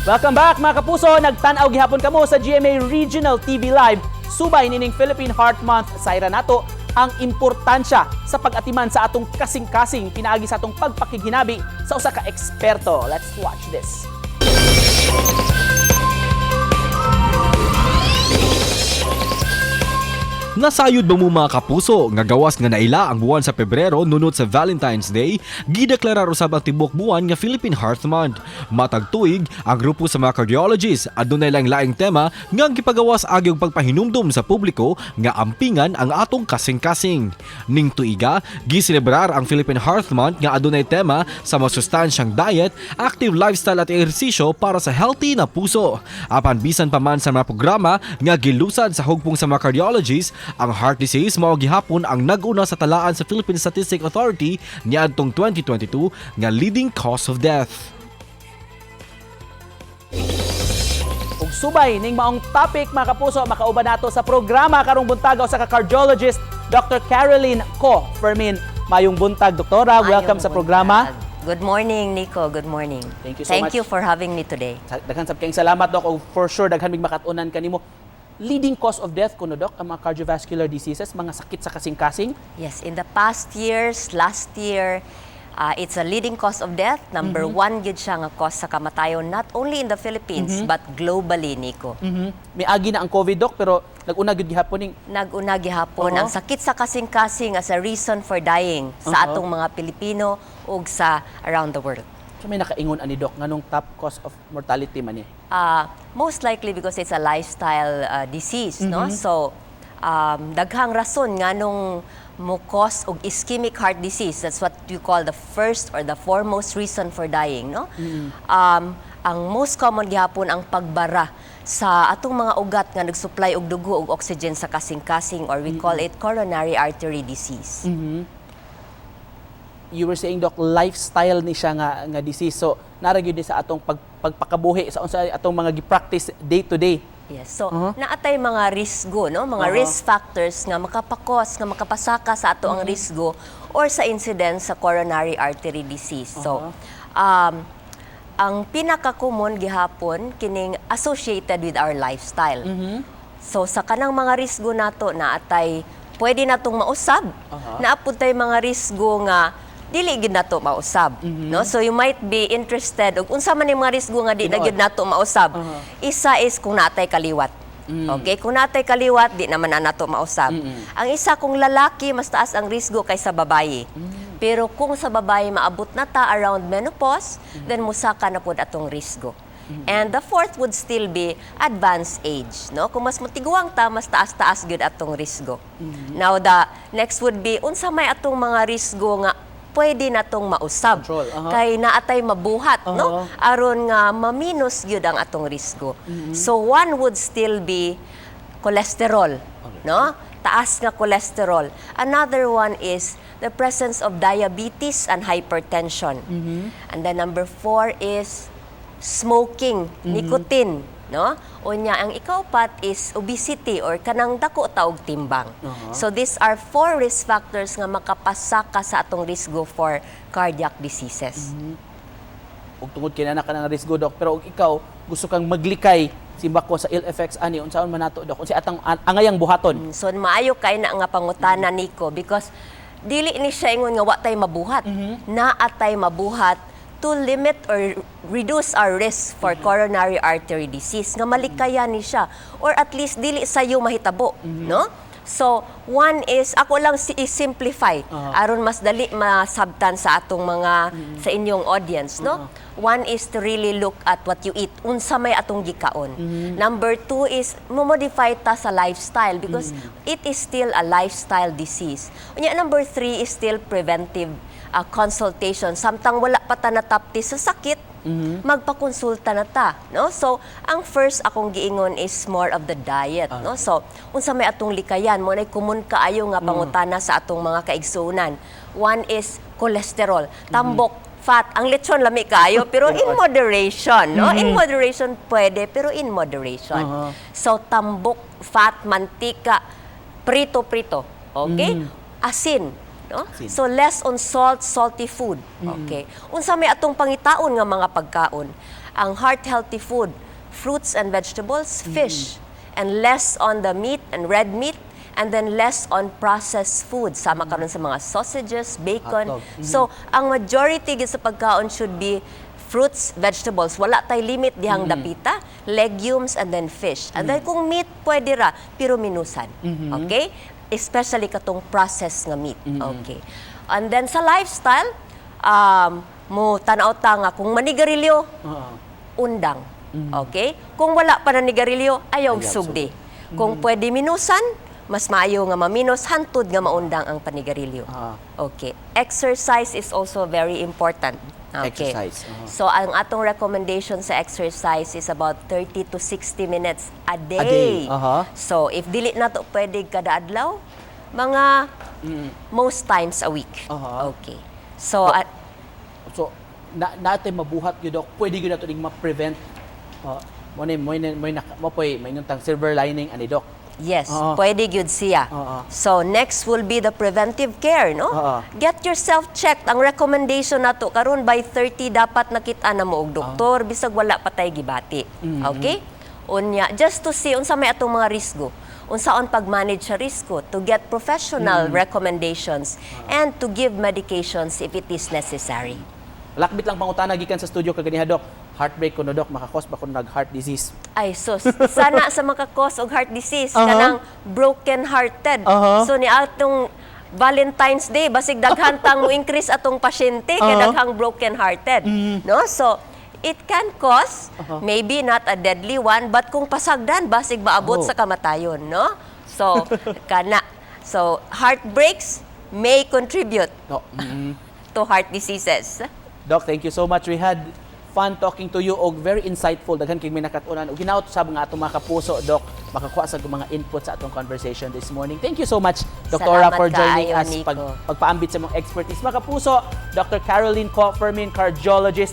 Welcome back, mga kapuso! Nagtan-aw gihapon kamo sa GMA Regional TV Live. Subay nining Philippine Heart Month, sayra nato ang importansya sa pag-atiman sa atong kasing-kasing pinaagi sa atong pagpakighinabi sa usa ka eksperto. Let's watch this. Nasayod ba mo, mga kapuso, nga gawas nga naila ang buwan sa Pebrero nunot sa Valentine's Day, gideklarar usab ang tibok buwan nga Philippine Heart Month? Matag tuig, ang grupo sa mga cardiologists adunay lang laing tema nga gipagawas agi og pagpahinumdum sa publiko nga ampingan ang atong kasing-kasing. Ning tuiga, giselebrar ang Philippine Heart Month nga adunay tema sa masustansyang diet, active lifestyle at ehersisyo para sa healthy na puso. Apan bisan pa man sa mga programa nga gilusad sa hugpong sa mga cardiologists, ang heart disease mao gihapon ang nag-una sa talaan sa Philippine Statistics Authority niadtong 2022 nga leading cause of death. Ug subay ning maong topic, mga kapuso, makauban nato sa programa karong buntag usa ka cardiologist, Dr. Caroline Co Fermin. Mayong buntag, doktora. Welcome Maayong sa programa. Buntag. Good morning, Nico. Good morning. Thank you so Thank much. you for having me today. Daghan sab kayong salamat, Doc. Og for sure daghan mig makat-unan kanimo. Leading cause of death kuno, Doc, ang mga cardiovascular diseases, mga sakit sa kasing-kasing. Yes, in the past years, last year, it's a leading cause of death. Number one gyud siya nga cause sa kamatayon, not only in the Philippines, but globally, Nico. Miagi na ang COVID, Doc, pero nag-una gyud gihapon ning Nag-una gihapon ang sakit sa kasing-kasing as a reason for dying sa atong mga Pilipino ug sa around the world. So may nakaingon ani, Doc, nganong top cause of mortality man ni? Most likely because it's a lifestyle disease, no? So, daghang rason nganong mo cause og ischemic heart disease. That's what you call the first or the foremost reason for dying, no? Ang most common gihapon ang pagbara sa atong mga ugat nga nagsupply og dugo og oxygen sa kasing-kasing or we call it coronary artery disease. You were saying, Doc, lifestyle ni siya nga disease. So nara gyud ni sa atong pagpakabuhi sa unsa atong mga gi-practice day to day. Yes. So, naatay mga risgo, no? Mga risk factors nga makapa-cause, nga makapasaka sa ato ang risgo or sa incidence sa coronary artery disease. So, ang pinaka-common gihapon kining associated with our lifestyle. So, sa kanang mga risgo nato naatay pwede natong mausab. Naa pud tay mga risgo nga dili gid nato mausab, no? So you might be interested og unsa man yung mga risgo nga di na Tinuod. Gyud nato mausab. Isa is kung naatay kaliwat. Okay, kung naatay kaliwat, di naman na nato mausab. Ang isa, kung lalaki, mas taas ang risgo kaysa babaye. Pero kung sa babaye maabot na ta around menopause, then musaka na pod atong risgo. And the fourth would still be advanced age, no? Kung mas mutiguang ta, mas taas-taas gyud atong risgo. Now the next would be unsa may atong mga risgo nga pwede natong mausab. Control, aha. Kay naatay mabuhat, no? Aron nga maminus gyud ang atong risgo. So one would still be cholesterol, no? Taas nga cholesterol. Another one is the presence of diabetes and hypertension. And then number four is smoking, nicotine, no? Unya ang ikaupat is obesity or kanang dako ta og timbang. So these are four risk factors nga makapasaka sa atong risgo for cardiac diseases. Ug tungod kay naa ka ng risgo, Doc, pero og ikaw gusto kang maglikay simbako sa ill effects ani, unsaon man nato, Doc? Unsa atang angayang buhaton? So maayo kay na nga pangutana, Nico, because dili ni siya ingon nga wa tay mabuhat. Naa tay mabuhat to limit or reduce our risk for coronary artery disease nga malikayan ni siya or at least dili sayo mahitabo, no? So, one is ako lang si i-simplify aron mas dali masabtan sa atong mga sa inyong audience, no? One is to really look at what you eat, unsa may atong gikaon. Number two is mo-modify ta sa lifestyle because it is still a lifestyle disease. Unya number three is still preventive consultation. Samtang wala pa ta natapti sa sakit, magpakonsulta na ta, no? So, ang first akong giingon is more of the diet, no? So, unsa may atong likayan mo na common kaayo nga pangutana sa atong mga kaigsuonan. One is cholesterol, tambok, fat. Ang lechon lami kaayo pero in moderation, no? In moderation pwede pero in moderation. So, tambok, fat, mantika, prito-prito, okay? Asin, no? Asin. So less on salt, salty food. Okay. Unsa may atong pangitaon nga mga pagkaon? Ang heart healthy food, fruits and vegetables, fish, and less on the meat and red meat, and then less on processed food. Sama karon sa mga sausages, bacon. Hotdog. So, ang majority gyud sa pagkaon should be fruits, vegetables. Wala tay limit dihang dapita, legumes and then fish. And then kung meat, pwede ra, pero minusan. Okay? Especially katong processed nga meat. Okay. And then sa lifestyle, mo tanaw ta nga kung manigarilyo, undang. Okay? Kung wala pa nanigarilyo, ayaw Ayaw sugdi. Kung pwede minusan, mas maayo nga maminos hantod nga maundang ang panigarilyo. Okay. Exercise is also very important. Okay. Exercise. So ang atong recommendation sa exercise is about 30 to 60 minutes a day. A day. So if dili na to pwede kada adlaw, mga most times a week. Okay. So So na natin mabuhat gyud, Dok. Pwede gyud nato ning ma-prevent. Mo ni mo ni mo mo poy may tang silver lining ani, Dok. Yes, pwede gyud siya. So next will be the preventive care, no? Oo. Get yourself checked. Ang recommendation nato karon, by 30 dapat nakita na mo og doktor bisag wala pa tay gibati. Okay? Unya, just to see unsa may atong mga risgo. Unsaon pag-manage sa risgo, to get professional recommendations and to give medications if it is necessary. Lakbit lang pangutana gikan sa studio kaganiha, Dok. Heartbreak kuno, Dok, maka-cause ba kuno nag heart disease? Ay sus, sana sa maka-cause og heart disease kanang broken hearted. So ni atong Valentine's Day, basig daghan tang mo increase atong pasyente kay daghang broken hearted, no? So it can cause, maybe not a deadly one, but kung pasagdan, basig maabot sa kamatayon, no? So kana, so heartbreaks may contribute No. To heart diseases. Doc, thank you so much. We had fun talking to you og very insightful. Daghan kay may nakat-unan og hinaut sab nga atong mga kapuso, Doc, makakuha sa mga input sa atong conversation this morning. Thank you so much, Doktora, Salamat for joining kaayo, us Nico. Pagpaambit sa mong expertise. Mga kapuso, Dr. Caroline Co Fermin, cardiologist.